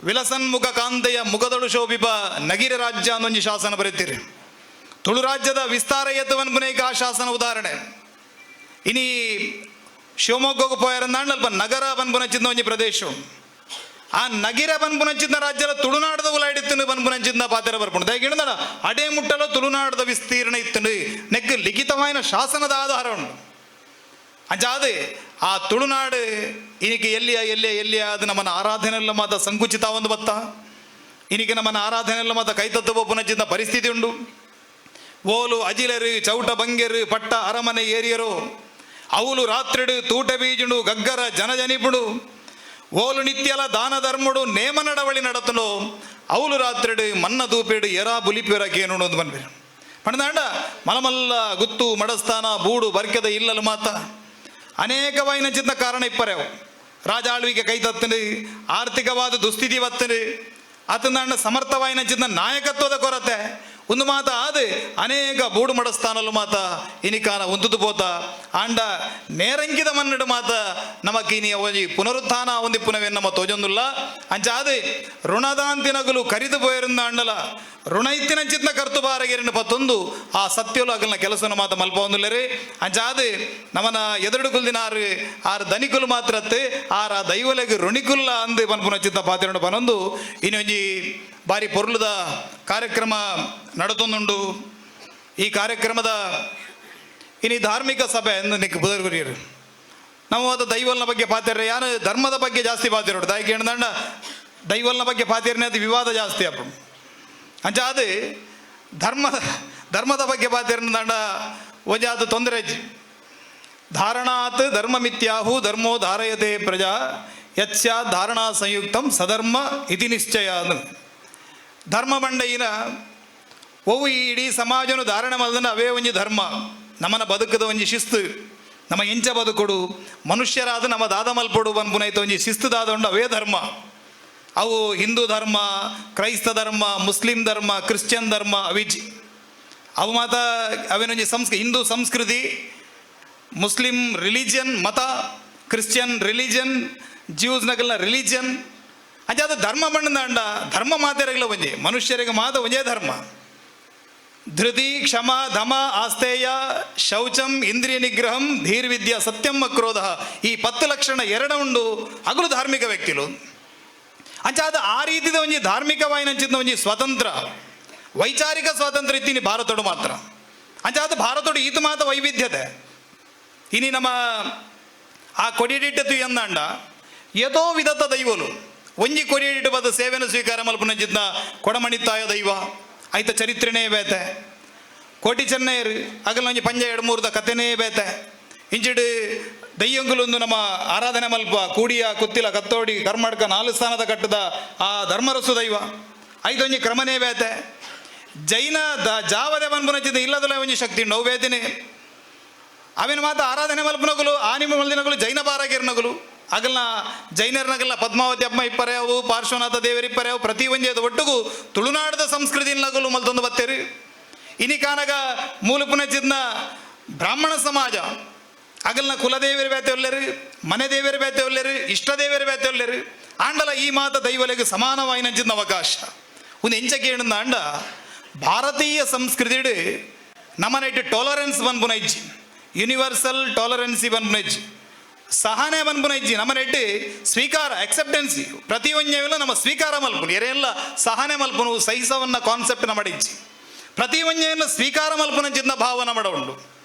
ವಿಲಸನ್ಮುಖ ಕಾಂತೆಯ ಮುಗದಳು ಶೋಭಿಪ ನಗಿರ ರಾಜ್ಯ ಅನ್ನೊಂಜಿ ಶಾಸನ ಬರೀತೀರಿ. ತುಳು ರಾಜ್ಯದ ವಿಸ್ತಾರ ಎತ್ತುವನ್ಪುನೇಕ ಆ ಶಾಸನ ಉದಾಹರಣೆ. ಇನಿ ಶಿವಮೊಗ್ಗಕ್ಕೆ ಪೋಯರಂದಾಂಡ ಅಲ್ಪ ನಗರ ಬನ್ಪುನಚಿಂದ ಒಂಜಿ ಪ್ರದೇಶ. ಆ ನಗಿರ ಬನ್ಪುನಂಚಿನ ರಾಜ್ಯದ ತುಳುನಾಡದ ಉಲಾಡಿತ್ತನು ಬನ್ಪುನಂಚಿನ ಪಾತ್ರ ಬರ್ಪುಂಡು. ದಯಗಿಣದಡ ಅಡೆ ಮುಟ್ಟಲ ತುಳುನಾಡದ ವಿಸ್ತೀರ್ಣ ಇತ್ತನು ನೆಕ್ ಲಿಖಿತವಾಯಿನ ಶಾಸನದ ಆಧಾರ ಉಂಡು. ಅಂಚಾದೆ ಆ ತುಳುನಾಡು ಇನಿಕೆ ಎಲ್ಲಿಯ ಎಲ್ಲಿಯ ಎಲ್ಲಿಯ ಅದು ನಮ್ಮನ್ನ ಆರಾಧನೆಲ್ಲ ಮಾತ ಸಂಕುಚಿತ ಒಂದು ಬತ್ತ. ಇನಿಕೆ ನಮ್ಮನ್ನ ಆರಾಧನೆಲ್ಲ ಮಾತ ಕೈತತ್ವ ಪುನಚಿಂದ ಪರಿಸ್ಥಿತಿ ಉಂಡು. ಓಲು ಅಜಿಲರು ಚೌಟ ಬಂಗೆರು ಪಟ್ಟ ಅರಮನೆ ಏರಿಯರು ಅವಲು ರಾತ್ರಿಡು ತೂಟ ಬೀಜುಂಡು ಗಗ್ಗರ ಜನಜನಿಪುಡು ಓಲು ನಿತ್ಯಲ ದಾನ ಧರ್ಮುಡು ನೇಮ ನಡವಳಿ ನಡತಲು ಅವಲು ರಾತ್ರಿಡು ಮನ್ನ ದೂಪೇಡು ಎರಾ ಬುಲಿಪೇರ ಕೇನುಡು ಅಂತ ಬಂದ್ಬೇರು. ಪಣದಾಂಡ ಮಲಮಲ್ಲ ಗುತ್ತು ಮಡಸ್ಥಾನ ಬೂಡು ಬರ್ಕೆದ ಇಲ್ಲಲು ಮಾತ ಅನೇಕವಾಯಿನ ಚಿಂತ ಕಾರಣ ಇಪ್ಪರೆವು. ರಾಜಾಳ್ವಿಕೆ ಕೈ ತತ್ತನು, ಆರ್ಥಿಕವಾದ ದುಸ್ಥಿತಿ ಬತ್ತನು, ಆತನ ಸಮರ್ಥವಾಯಿನ ಚಿಂತ ನಾಯಕತ್ವದ ಕೊರತೆ ಒಂದು ಮಾತ ಆದ ಅನೇಕ ಬೂಡು ಮಡಸ್ಥಾನಲು ಮಾತ ಇನಿಕಾನ ಉಂತುದು ಪೋತ. ಆಂಡ ನೇರಂಗಿದ ಮನ್ನಡು ಮಾತ ನಮಕ್ ಇನಿ ಒಂಜಿ ಪುನರುತ್ಥಾನ ಒಂದಿ ಪುನವೇ ನಮ್ಮ ತೋಜೊಂದುಲ್ಲ. ಅಂಚಾದ ಋಣದಾಂತಿನಗಲು ಕರಿದು ಪೋಯರಿಂದ ಅಂಡಲ ಋಣ ಇತ್ತಿನ ಚಿತ್ನ ಕರ್ತು ಬಾರಗಿರಿನ ಪತ್ತೊಂದು ಆ ಸತ್ಯಲು ಅಗಲ್ನ ಕೆಲಸನ ಮಾತ ಮಲ್ಪ ಒಂದುಲ್ಲರಿ. ಅಂಚಾದ ನಮನ ಎದುರುಡು ಕುಲ್ದಿನ ಆರು ಆರು ದನಿಕುಲು ಮಾತ್ರತ್ತೆ ಆರ ದೈವಲೆಗ್ ಋಣಿಕುಲ್ಲ ಅಂದು ಪನ್ಪುನ ಚಿತ್ತ ಪಾತಿರಂಡು ಪನೊಂದು ಇನ್ನೊಂಜಿ ಬಾರಿ ಪೊರ್ಲುದ ಕಾರ್ಯಕ್ರಮ ನಡತೊಂದುಂಡು. ಈ ಕಾರ್ಯಕ್ರಮದ ಇನಿ ಧಾರ್ಮಿಕ ಸಭೆ ಎಂದು ನಿಕ್ ಬುದರ್ಗುರಿಯರು. ನಾವು ಅದು ದೈವಲ್ನ ಬಗ್ಗೆ ಪಾತಿರ್ರೆ, ಯಾರು ಧರ್ಮದ ಬಗ್ಗೆ ಜಾಸ್ತಿ ಪಾತಿರೋಡು. ದಾಯಿಗೆ ದಂಡ ದೈವಲ್ನ ಬಗ್ಗೆ ಪಾತಿರ್ನೆ ಅದು ವಿವಾದ ಜಾಸ್ತಿ ಅಪ್ಪ. ಅಂಚ ಅದು ಧರ್ಮದ ಧರ್ಮದ ಬಗ್ಗೆ ಪಾತಿರ್ನ ದಂಡ ಒಂಜಿ ಅದು ತೊಂದರೆ. ಧಾರಣಾತ್ ಧರ್ಮ ಮಿಥ್ಯಾಹು ಧರ್ಮೋ ಧಾರಯತೆ ಪ್ರಜಾ ಯತ್ಸ್ಯಾ ಧಾರಣಾ ಸಂಯುಕ್ತಂ ಸಧರ್ಮ ಇತಿ ನಿಶ್ಚಯ. ಧರ್ಮ ಬಂಡಯಿನ ಒವು ಈ ಇಡೀ ಸಮಾಜನು ಧಾರಣೆ ಮಲ್ದನ ಅವೇ ಒಂಜಿ ಧರ್ಮ. ನಮ್ಮನ ಬದುಕದ ಒಂಜಿ ಶಿಸ್ತು, ನಮ್ಮ ಎಂಚ ಬದುಕೊಡು, ಮನುಷ್ಯರಾದ ನಮ್ಮ ದಾದ ಮಲ್ಪೊಡು ಬನ್ಪುನೈತ ಒಂಜಿ ಶಿಸ್ತು ದಾದ ಉಂಡು, ಅವೇ ಧರ್ಮ. ಅವು ಹಿಂದೂ ಧರ್ಮ, ಕ್ರೈಸ್ತ ಧರ್ಮ, ಮುಸ್ಲಿಂ ಧರ್ಮ, ಕ್ರಿಶ್ಚಿಯನ್ ಧರ್ಮ ಅವಿಜಿ. ಅವು ಮಾತ ಅವೇನೊಂಜಿ ಹಿಂದೂ ಸಂಸ್ಕೃತಿ, ಮುಸ್ಲಿಂ ರಿಲಿಜಿಯನ್ ಮತ, ಕ್ರಿಶ್ಚಿಯನ್ ರಿಲಿಜನ್, ಜ್ಯೂಸ್ ನಗಲ್ನ ರಿಲಿಜಿಯನ್. ಅಂಚ ಅದು ಧರ್ಮ ಬಣ್ಣದ ಧರ್ಮ ಮಾತೆರಗಲ ಒಂಜಿ ಮನುಷ್ಯರಿಗೆ ಮಾತ ಒಂಜೇ ಧರ್ಮ. ಧೃತಿ ಕ್ಷಮ ಧಮ ಆಸ್ತೇಯ ಶೌಚಂ ಇಂದ್ರಿಯ ನಿಗ್ರಹಂ ಧೀರ್ವಿದ್ಯಾ ಸತ್ಯಂ ಅಕ್ರೋಧ, ಈ 10 ಲಕ್ಷಣ ಎರಡ ಉಂಡು ಅಗಲು ಧಾರ್ಮಿಕ ವ್ಯಕ್ತಿಲು. ಅಂಚ ಅದು ಆ ರೀತಿದ ಒಂಜಿ ಧಾರ್ಮಿಕವಾಯಿನಂಚಿನ ಒಂಜಿ ಸ್ವತಂತ್ರ ವೈಚಾರಿಕ ಸ್ವಾತಂತ್ರ್ಯ ಇತ್ತೀನಿ ಭಾರತಡು ಮಾತ್ರ. ಅಂಚ ಅದು ಭಾರತಡು ಈತ ಮಾತ ವೈವಿಧ್ಯತೆ. ಇನಿ ನಮ್ಮ ಆ ಕೊಡಿಡಿಟ್ಟು ಎಂದಾಂಡ ಏತೋ ವಿಧತ ದೈವಲು ಒಂಜಿ ಕೊಡಿಡಿಟ್ಟು ಬದ ಸೇವೆನ ಸ್ವೀಕಾರ ಮಲ್ಪುನಂಚಿತ್ನ ಕೊಡಮಣಿತ್ತಾಯ ದೈವ ಐತ ಚರಿತ್ರೆನೇ ಬೇತೆ. ಕೋಟಿ ಚೆನ್ನೈರು ಅಗಲ ಒಂಜಿ ಪಂಜ ಎರಡು ಮೂರ್ದ ಕತೆನೇ ಬೇತೆ. ಇಂಚಿಡು ದೈಯಂಗುಲೊಂದು ನಮ್ಮ ಆರಾಧನೆ ಮಲ್ಪ ಕೂಡಿಯ ಕುತ್ತಿಲ ಕತ್ತೋಡಿ ಕರ್ಮಾಡ್ಕ 4 ಸ್ಥಾನದ ಕಟ್ಟದ ಆ ಧರ್ಮರಸು ದೈವ ಐತೊಂಜಿ ಕ್ರಮನೇ ಬೇತೆ. ಜೈನ the ಜಾವದೆ ಬನ್ಪುನಚಿದ ಇಲ್ಲದಲ್ಲ ಒಂಜಿ ಶಕ್ತಿ ನೋವು ಬೇತಿನಿ. ಅವಿನ ಮಾತ ಆರಾಧನೆ ಮಲ್ಪನಗುಲು ಆನಿಮ ಮಲ್ದಿನಗುಲು ಜೈನ ಬಾರಾಗಿರ್ನಗುಲು ಅಗಲ್ನ ಜೈನರ್ನಗಲ್ನ ಪದ್ಮಾವತಿ ಅಮ್ಮ ಇಪ್ಪರೆವು, ಪಾರ್ಶ್ವನಾಥ ದೇವರಿಪ್ಪರೆವು, ಪ್ರತಿ ಒಂಜೇದ ಒಟ್ಟುಗು ತುಳುನಾಡದ ಸಂಸ್ಕೃತಿ ನಗುಲು ಮಲ್ತೊಂದು ಬತ್ತೇರಿ. ಇನಿ ಕಾನಗ ಮೂಲಪುನಚಿದ್ನ ಬ್ರಾಹ್ಮಣ ಸಮಾಜ ಅಗಲ್ನ ಕುಲದೇವರು ಬೇತೆ ಒಲ್ಲೆರು, ಮನೆ ದೇವರು ಬೇತೆ ಒಲ್ಲೆರು, ಇಷ್ಟ ದೇವರು ಬೇತೆ ಒಲ್ಲೆರು. ಆಂಡಲ ಈ ಮಾತ ದೈವಲೆಗೆ ಸಮಾನವಾಯಿನಂಚಿನ ಅವಕಾಶ ಒಂದು ಎಂಚಕ್ಕೆ ಅಂಡ ಭಾರತೀಯ ಸಂಸ್ಕೃತಿಡು ನಮನೆಟ್ಟು ಟಾಲರೆನ್ಸ್ ಬನ್ಪುನ ಇಜ್ಜಿ, ಯೂನಿವರ್ಸಲ್ ಟಾಲರೆನ್ಸಿ ಬನ್ಪುನ ಇಜ್ಜಿ, ಸಹನೆ ಬನ್ಪುನ ಇಜ್ಜಿ. ನಮನೆಟ್ಟು ಸ್ವೀಕಾರ, ಅಕ್ಸೆಪ್ಟೆನ್ಸಿ, ಪ್ರತಿಯೊಂಜೆಲ್ಲ ನಮ್ಮ ಸ್ವೀಕಾರ ಮಲ್ಪುನು, ಎರೆಲ್ಲ ಸಹನೆ ಮಲ್ಪುನು, ಸಹಿಸವನ್ನ ಕಾನ್ಸೆಪ್ಟ್ ನಮಡಿಜ್ಜಿ. ಪ್ರತಿಯೊಂಜೆಯನ್ನು ಸ್ವೀಕಾರ ಮಲ್ಪುನಂಚಿನ ಭಾವ ನಮಡ ಉಂಡು.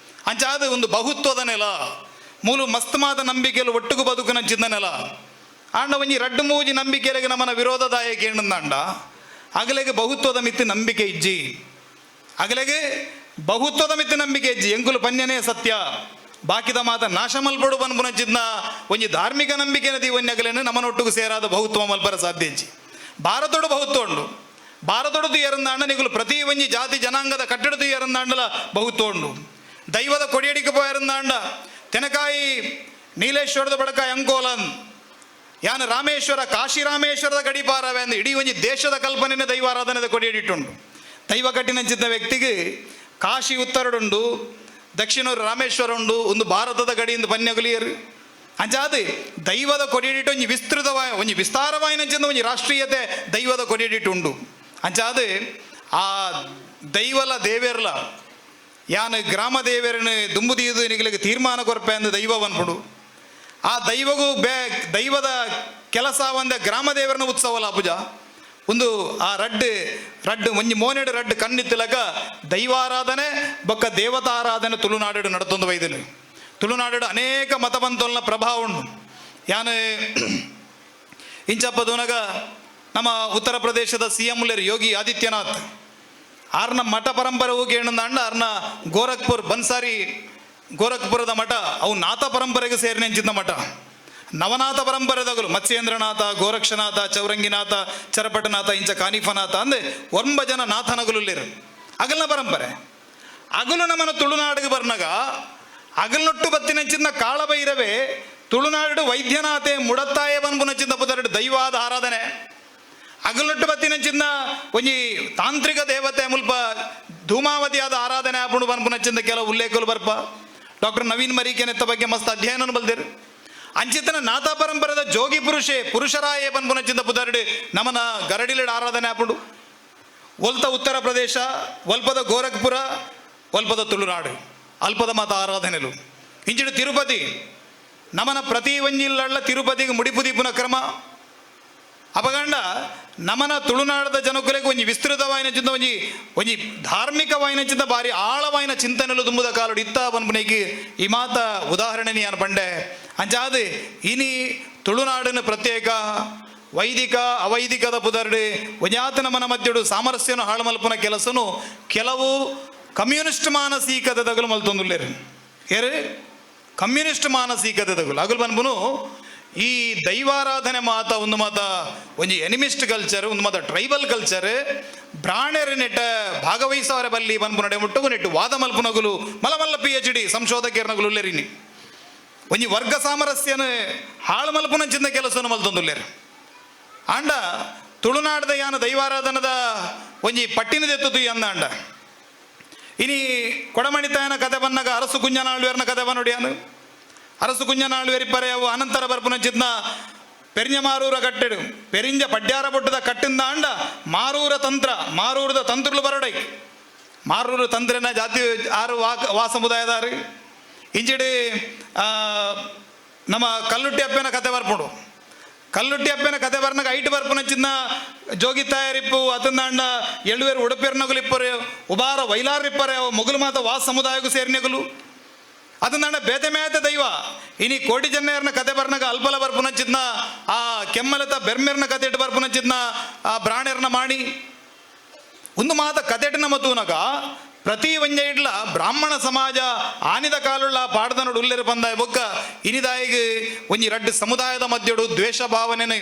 ಅಂಚಾದ ಒಂದು ಬಹುತ್ವದ ನೆಲ ಮೂಲು, ಮಸ್ತ್ ಮಾತ ನಂಬಿಕೆಯಲ್ಲಿ ಒಟ್ಟುಗು ಬದುಕುನಂಚಿನ ನೆಲ. ಆಂಡ ಒಂಜಿ ರಡ್ಡು ಮೂಜಿ ನಂಬಿಕೆಲೆಗೆ ನಮ್ಮನ ವಿರೋಧದಾಯಕ ಏನಂದಾಂಡ ಅಗಲೆಗೆ ಬಹುತ್ವದ ಮಿತ್ತು ನಂಬಿಕೆ ಇಜ್ಜಿ, ಅಗಲೆಗೆ ಬಹುತ್ವದ ಮಿತ್ತು ನಂಬಿಕೆ ಇಜ್ಜಿ. ಎಂಕುಲು ಪನ್ಯನೇ ಸತ್ಯ, ಬಾಕಿದ ಮಾತ ನಾಶ ಮಲ್ಪಡು ಬನ್ಪುನಂಚಿನ ಒಂಜಿ ಧಾರ್ಮಿಕ ನಂಬಿಕೆ ನದಿ ಒಂಜಗಲೇನು ನಮ್ಮನೊಟ್ಟಿಗೆ ಸೇರಾದ ಬಹುತ್ವ ಮಲ್ಪರ ಸಾಧ್ಯ ಇಜ್ಜಿ. ಭಾರತೋಡು ಬಹುತ್ವ ಉಂಡು. ಭಾರತೋಡು ತುಯರಂದಾಂಡ ನಿಗುಲು ಪ್ರತಿ ಒಂಜಿ ಜಾತಿ ಜನಾಂಗದ ಕಟ್ಟಡ ತುಯರಂದಾಂಡಲ ಬಹುತ್ವ ಉಂಡು. ದೈವದ ಕೊಡಿಯಡಿಕೆ ಪೋಯರಂದಾಂಡ ತೆನಕಾಯಿ ನೀಲೇಶ್ವರದ ಬಡಕಾಯಿ ಅಂಕೋಲನ್ ಯಾನ ರಾಮೇಶ್ವರ ಕಾಶಿ ರಾಮೇಶ್ವರದ ಗಡಿಪಾರವೇ ಅಂದು ಇಡೀ ಒಂಜಿ ದೇಶದ ಕಲ್ಪನೆನೇ ದೈವಾರಾಧನೆದ ಕೊಡಿಯಡಿಟ್ಟುಂಡು. ದೈವ ಕಟ್ಟಿನಂಚಿದ್ದ ವ್ಯಕ್ತಿಗೆ ಕಾಶಿ ಉತ್ತರಡುಂಡು, ದಕ್ಷಿಣ ರಾಮೇಶ್ವರ ಉಂಡು, ಒಂದು ಭಾರತದ ಗಡಿಯಿಂದ ಪನ್ಯಗುಲಿಯರು. ಅಂಚಾದ ದೈವದ ಕೊಡಿಯಡಿಟ್ಟು ಒಂಜಿ ವಿಸ್ತೃತವಾಯ ಒಂಜಿ ವಿಸ್ತಾರವಾಯಿನಂಚಿಂದ ಒಂಜಿ ರಾಷ್ಟ್ರೀಯತೆ ದೈವದ ಕೊಡಿಯಡಿಟ್ಟು ಉಂಡು. ಅಂಚಾದ ಆ ದೈವಲ ದೇವೆರ್ಲ ಯಾನ್ ಗ್ರಾಮ ದೇವರನ್ನು ದುಂಬುದೀದು ನಿಗಲಿಗೆ ತೀರ್ಮಾನ ಕೊರ್ಪೆ ಅಂದು ದೈವ ಬನ್ಪುಡು. ಆ ದೈವಗೂ ಬೇ ದೈವದ ಕೆಲಸ ಒಂದ ಗ್ರಾಮ ದೇವರನ ಉತ್ಸವಲ ಪೂಜ ಒಂದು ಆ ರಡ್ಡು ರಡ್ಡು ಒಂಜಿ ಮೋನೆಡು ರಡ್ಡು ಕಣ್ಣಿತ್ತಲಕ ದೈವಾರಾಧನೆ ಬೊಕ್ಕ ದೇವತಾರಾಧನೆ ತುಳುನಾಡು ನಡತೊಂದು ವೈದನು. ತುಳುನಾಡು ಅನೇಕ ಮತಪಂತೋಲ್ನ ಪ್ರಭಾವ ಉಂಡು. ಯಾನ್ ಇಂಚಪ್ಪ ದೂನಗ ನಮ್ಮ ಉತ್ತರ ಪ್ರದೇಶದ ಸಿಎಂ ಯೋಗಿ ಆದಿತ್ಯನಾಥ್ ಆರ್ನ ಮಠ ಪರಂಪರೆ ಹೋಗಿ ಏನಂದ ಆರ್ನ ಗೋರಖ್ಪುರ್ ಬನ್ಸಾರಿ ಗೋರಖ್ಪುರದ ಮಠ ಅವು ನಾಥ ಪರಂಪರೆಗೆ ಸೇರಿನೆಂಚಿದ್ದ ಮಠ. ನವನಾಥ ಪರಂಪರೆದಗಲು ಮತ್ಸ್ಯೇಂದ್ರನಾಥ, ಗೋರಕ್ಷನಾಥ, ಚೌರಂಗಿನಾಥ, ಚರಪಟನಾಥ, ಇಂಚ ಕಾನಿಫನಾಥ ಅಂದೆ ಒಂಬ ಜನ ನಾಥನಗಲುಲ್ಲಿರು ಅಗಲ್ನ ಪರಂಪರೆ. ಅಗಲು ನಮ್ಮನ ತುಳುನಾಡಿಗೆ ಬರ್ನಗ ಅಗಲ್ನೊಟ್ಟು ಬತ್ತಿನಂಚಿನ ಕಾಳಭೈರವೇ ತುಳುನಾಡು ವೈದ್ಯನಾಥೆ ಮುಡತ್ತಾಯ ಬನ್ಬುನಚಿಂದ ಪುದರಡು ದೈವಾದ ಆರಾಧನೆ. ಅಗಲೊಟ್ಟು ಬತ್ತಿನಂಚಿನ ಒಂಜಿ ತಾಂತ್ರಿಕ ದೇವತೆ ಮುಲ್ಪ ಧೂಮಾವತಿಯಾದ ಆರಾಧನೆ ಆಪುಂಡು ಬನ್ಪುನಂಚಿಂದ ಕೆಲವು ಉಲ್ಲೇಖಗಳು ಬರ್ಪ. ಡಾಕ್ಟರ್ ನವೀನ್ ಮರೀಕೆನೆತ್ತ ಬಗ್ಗೆ ಮಸ್ತ್ ಅಧ್ಯಯನ ಬಲ್ದಿರು. ಅಂಚಿತನ ನಾಥ ಪರಂಪರೆದ ಜೋಗಿ ಪುರುಷೆ ಪುರುಷರಾಯೇ ಬನ್ಪುನಂಚಿಂದ ಪುದರಡು ನಮನ ಗರಡಿಲಿಡ ಆರಾಧನೆ ಆಪುಂಡು. ಒಲ್ತ ಉತ್ತರ ಪ್ರದೇಶ, ಒಲ್ಪದ ಗೋರಖ್ಪುರ, ಒಲ್ಪದ ತುಳುನಾಡು, ಅಲ್ಪದ ಮಾತ ಆರಾಧನೆಲು. ಇಂಚಿಡು ತಿರುಪತಿ ನಮನ ಪ್ರತಿ ಒಂಜಿಲ್ಲಳ್ಳ ತಿರುಪತಿಗೆ ಮುಡಿಪು ದೀಪುನ ಕ್ರಮ. ಅಪಗಂಡ ನಮನ ತುಳುನಾಡದ ಜನಕುಲೆಗೆ ಒಂಜಿ ವಿಸ್ತೃತವಾಯಿನ ಚಿಂತ, ಒಂಜಿ ಒಂಜಿ ಧಾರ್ಮಿಕವಾಯಿನ ಚಿಂತ, ಬಾರಿ ಆಳವಾಯಿನ ಚಿಂತನೆಲು ತುಂಬುದ ಕಾಲುಡು ಇತ್ತ ಬನ್ಪುನೇಕಿ ಈ ಮಾತ ಉದಾಹರಣೆ ಯಾನ್ ಪಂಡೆ. ಅಂಚಾದ್ ಇನಿ ತುಳುನಾಡಿನ ಪ್ರತ್ಯೇಕ ವೈದಿಕ ಅವೈದಿಕದ ಪುದರ್ಡು ಒಂಜಾತ ನಮನ ಮಧ್ಯಡು ಸಾಮರಸ್ಯನು ಹಾಳು ಮಲ್ಪುನ ಕೆಲಸನು ಕೆಲವು ಕಮ್ಯುನಿಸ್ಟ್ ಮಾನಸಿಕತೆದಗಲು ಮಲ್ತೊಂದುಲ್ಲೇರು. ಏರು ಕಮ್ಯುನಿಸ್ಟ್ ಮಾನಸಿಕತೆದಗಲು ಅಗಲು ಬನ್ಪುನು ಈ ದೈವಾರಾಧನೆ ಮಾತ ಒಂದು ಮಾತ ಒಂಜಿ ಎನಿಮಿಸ್ಟ್ ಕಲ್ಚರ್, ಒಂದು ಮಾತ ಟ್ರೈಬಲ್ ಕಲ್ಚರ್, ಬ್ರಾಣೆರ್ ನೆಟ್ಟ ಭಾಗವಹಿಸವರ ಬಲ್ಲಿ ಬನ್ಪು ನಡೆ ಮುಟ್ಟುಗು ನೆಟ್ಟು ವಾದ ಮಲ್ಪುನಗುಲು ಮಲ ಮಲ್ಲ ಪಿಎಚ್ ಡಿ ಸಂಶೋಧಕರ್ನಗುಲು ಉಲ್ಲೇರಿನಿ. ಒಂಜಿ ವರ್ಗ ಸಾಮರಸ್ಯನ ಹಾಳು ಮಲ್ಪುನಂಚಿಂದ ಕೆಲಸನು ಮಲ್ತೊಂದುಲ್ಲೇರು. ಆಂಡ ತುಳುನಾಡದ ಯಾನ ದೈವಾರಾಧನದ ಒಂಜಿ ಪಟ್ಟಿನ ದೆತ್ತದು ಅಂದಾಂಡ ಇನಿ ಕೊಡಮಣಿತಾಯನ ಕತೆ ಬನ್ನಗ ಅರಸು ಕುಂಜನಾಳ್ವೇರ್ನ ಕತೆ ಬನ್ನೊಡಿಯಾನು. ಅರಸು ಕುಂಜನಾಳ್ವೇರಿಪ್ಪರೆ ಅವು ಅನಂತರ ಬರ್ಪುನಂಚಿದ್ನ ಪೆರಿಂಜ ಮಾರೂರ ಕಟ್ಟೆಡು ಪೆರಿಂಜ ಪಡ್ಯಾರ ಬೊಟ್ಟದ ಕಟ್ಟಿಂದ ಅಂಡ ಮಾರೂರ ತಂತ್ರ, ಮಾರೂರದ ತಂತ್ರುಲು ಬರಡೈ. ಮಾರೂರು ತಂತ್ರನ ಜಾತಿ ಆರು ವಾ ವಾ ಸಮುದಾಯದಾರು. ಇಂಚಿಡಿ ನಮ್ಮ ಕಲ್ಲುಟ್ಟಿ ಅಪ್ಪನ ಕತೆ ಬರ್ಪುಂಡು. ಕಲ್ಲುಟ್ಟಿ ಅಪ್ಪನ ಕತೆ ಬರ್ನಾಗ ಐಟ್ ಬರ್ಪುನಂಚಿನ ಜೋಗಿ ತಯಾರಿಪ್ಪು ಅತಂದಾಂಡ ಎಳುವೇರು ಉಡುಪೇರ್ನಗುಲು ಇಪ್ಪರು, ಉಬಾರ ವೈಲಾರ್ ಇಪ್ಪರೆ, ಅವು ಮೊಗಲು ಮಾತ ವಾ ಸಮುದಾಯಕ್ಕೂ ಸೇರಿನಗುಲು. ಅದನ್ನ ಬೇತೆ ಮೇತೆ ದೈವ. ಇನಿ ಕೋಟಿ ಚೆನ್ನಯರ್ನ ಕತೆ ಬರ್ನಾಗ ಅಲ್ಪಲ ಬರ್ಪುನಂಚಿದ್ನ ಆ ಕೆಮ್ಮಲತ ಬೆರ್ಮೆರ್ನ ಕತೆ ಇಟ್ಟು ಬರ್ಪುನಂಚಿದ್ನ ಆ ಬ್ರಾಣೆರ್ನ ಮಾಡಿ ಒಂದು ಮಾತ ಕತೆಟಿನ ಮತೂನಗ ಪ್ರತಿ ಒಂಜ ಇಡ್ಲ ಬ್ರಾಹ್ಮಣ ಸಮಾಜ ಆನಿದ ಕಾಲುಳ್ಳ ಪಾಡ್ದನಡು ಉಲ್ಲೆರು ಬಂದಾಯ. ಬೊಕ್ಕ ಇನಿದಾಯಿಗೆ ಒಂಜಿ ರಡ್ಡು ಸಮುದಾಯದ ಮಧ್ಯಡು ದ್ವೇಷ ಭಾವನೆನೆ,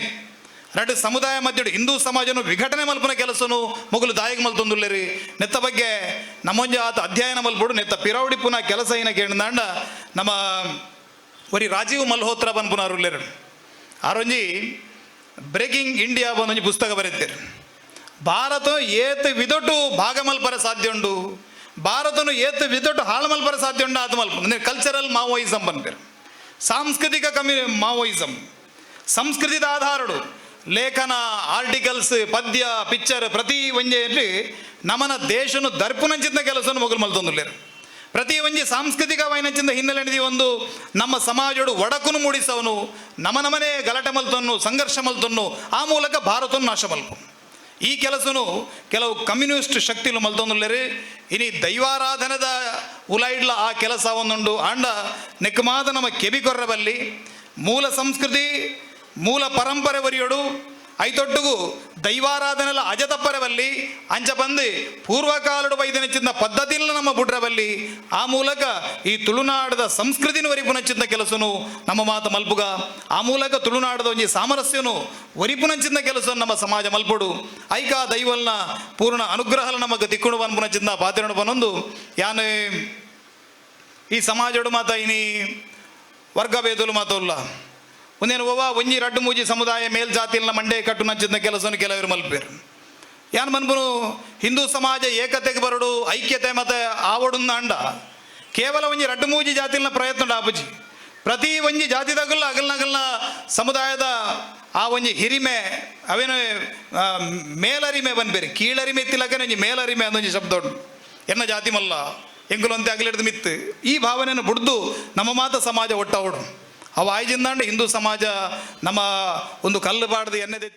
ರಡ್ಡು ಸಮುದಾಯ ಮಧ್ಯಡು ಹಿಂದೂ ಸಮಾಜನು ವಿಘಟನೆ ಮಲ್ಪುನ ಕೆಲಸನು ಮೊಗಲು ದಾಯಿಗೆ ಮಲ್ತೊಂದುಲ್ಲೆರಿ. ನೆತ್ತ ಬಗ್ಗೆ ನಮ್ಮೊಂಜಿ ಆತ ಅಧ್ಯಯನ ಮಲ್ಪುಡು. ನೆತ್ತ ಪಿರೌಡಿ ಪುನಃ ಕೆಲಸ ಏನ ಕೇಳಿದಾಂಡ ನಮ್ಮ ಒರಿ ರಾಜೀವ್ ಮಲ್ಹೋತ್ರ ಬನ್ಪುನಾರು ಉಲ್ಲೆರು. ಆರೊಂಜಿ ಬ್ರೇಕಿಂಗ್ ಇಂಡಿಯಾ ಬಂದೊಂಜಿ ಪುಸ್ತಕ ಬರೀತೀರಿ. ಭಾರತ ಏತ್ ವಿದೊಟ್ಟು ಭಾಗ ಮಲ್ಪರ ಸಾಧ್ಯ ಉಂಡು. ಭಾರತನು ಏತ್ ವಿದೊಟ್ಟು ಹಾಳು ಮಲ್ಪರ ಸಾಧ್ಯ ಉಂಡು ಅದು ಮಲ್ಪ. ಅಂದರೆ ಕಲ್ಚರಲ್ ಮಾವೋಯಿಸಮ್ ಪನ್ಪೇರು, ಸಾಂಸ್ಕೃತಿಕ ಮಾವೋಯಿಸಮ್. ಸಂಸ್ಕೃತಿದ ಆಧಾರಡು ಲೇಖನ, ಆರ್ಟಿಕಲ್ಸ್, ಪದ್ಯ, ಪಿಕ್ಚರ್, ಪ್ರತಿ ಒಂಜಿ ನಮನ ದೇಶನು ದರ್ಪುನಂಚಿನ ಕೆಲಸನು ಮೊಗಲು ಮಲ್ತೊಂದುಲ್ಲೇರು. ಪ್ರತಿ ಒಂಜಿ ಸಾಂಸ್ಕೃತಿಕ ವೈನಂಚಿನ ಹಿನ್ನೆಲೆ ಒಂದು ನಮ್ಮ ಸಮಾಜಡು ಒಡಕುನು ಮೂಡಿಸವನು, ನಮ ನಮನೇ ಗಲಾಟೆ ಮಲ್ತನ್ನು, ಸಂಘರ್ಷ ಮಲ್ತನ್ನು, ಆ ಮೂಲಕ ಭಾರತವನ್ನು ನಾಶ ಮಲ್ಪು. ಈ ಕೆಲಸನು ಕೆಲವು ಕಮ್ಯುನಿಸ್ಟ್ ಶಕ್ತಿಲು ಮಲ್ತೊಂದುಲ್ಲೇರು. ಇನಿ ದೈವಾರಾಧನದ ಉಲೈಡ್ಲ ಆ ಕೆಲಸ ಒಂದುಂಡು. ಆಂಡ ನೆಕ್ಕಮಾದ ನಮ್ಮ ಕೆಬಿ ಕೊರ್ರಬಲ್ಲಿ. ಮೂಲ ಸಂಸ್ಕೃತಿ, ಮೂಲ ಪರಂಪರೆ ಒರಿಯೊಡು. ಐತೊಟ್ಟುಗು ದೈವಾರಾಧನೆಲ ಅಜತಪ್ಪರವಲ್ಲಿ. ಅಂಚ ಬಂದು ಪೂರ್ವಕಾಲಡು ವೈದ್ಯನಚಿಂದ ಪದ್ಧತಿನ ನಮ್ಮ ಬುಡ್ರವಲ್ಲಿ. ಆ ಮೂಲಕ ಈ ತುಳುನಾಡದ ಸಂಸ್ಕೃತಿನ ಒರಿಪುನಂಚಿನ ಕೆಲಸನು ನಮ್ಮ ಮಾತ ಮಲ್ಪುಗ. ಆ ಮೂಲಕ ತುಳುನಾಡದ ಒಂಜಿ ಸಾಮರಸ್ಯನು ಒರಿಪುನಂಚಿನ ಕೆಲಸ ನಮ್ಮ ಸಮಾಜ ಮಲ್ಪೊಡು. ಐಕ ದೈವಲ್ನ ಪೂರ್ಣ ಅನುಗ್ರಹಲ ನಮಗ್ ತಿಕ್ಕುಣು ಪನ್ಪುನಂಚಿನ ಪಾತಿರಣು ಪನೊಂದು, ಯಾನ್ ಈ ಸಮಾಜಡು ಮಾತ ಇನಿ ವರ್ಗಭೇದಲು ಮಾತ ಉಲ್ಲ. ಒಂದೇನು ಒವ್ವ ಒಂಜಿ ರಡ್ಡು ಮೂಜಿ ಸಮುದಾಯ ಮೇಲ್ಜಾತಿಲ್ನ ಮಂಡೆ ಕಟ್ಟು ನಂಚಿನ ಕೆಲಸನು ಕೆಲವರು ಮಲ್ಪೇರು. ಯಾನ್ ಮನ್ಪುನು, ಹಿಂದೂ ಸಮಾಜ ಏಕತೆಗೆ ಬರಡು, ಐಕ್ಯತೆ ಮತ್ತೆ ಆವಡುಂದ ಅಂಡ ಕೇವಲ ಒಂಜಿ ರಡ್ಡು ಮೂಜಿ ಜಾತಿಲ್ನ ಪ್ರಯತ್ನ ಆಪುಜಿ. ಪ್ರತಿ ಒಂಜಿ ಜಾತಿದಾಗಲ್ಲ ಅಗಲ್ನಗಲ್ನ ಸಮುದಾಯದ ಆ ಒಂಜಿ ಹಿರಿಮೆ, ಅವೇನು ಮೇಲರಿಮೆ ಬನ್ಬೇರಿ. ಕೀಳರಿಮೆ ಇತ್ತಿಲಕನೆ ಒಂಜಿ ಮೇಲರಿಮೆ ಅಂದೊಂಜಿ ಶಬ್ದ ಉಂಟು. ಎನ್ನ ಜಾತಿ ಮಲ್ಲ, ಎಂಕುಲಂತೆ ಅಗಲಿಡ್ದು ಮಿತ್ತು, ಈ ಭಾವನೆಯನ್ನು ಬುಡ್ದು ನಮ್ಮ ಮಾತ ಸಮಾಜ ಒಟ್ಟಾವಡು. ಅವು ಆಯ್ಜಿಂದಾಂಡ ಹಿಂದೂ ಸಮಾಜ ನಮ್ಮ ಒಂದು ಕಲ್ಲು ಬಾಡ್ದು ಎಣ್ಣೆದೆತ್ತಿ.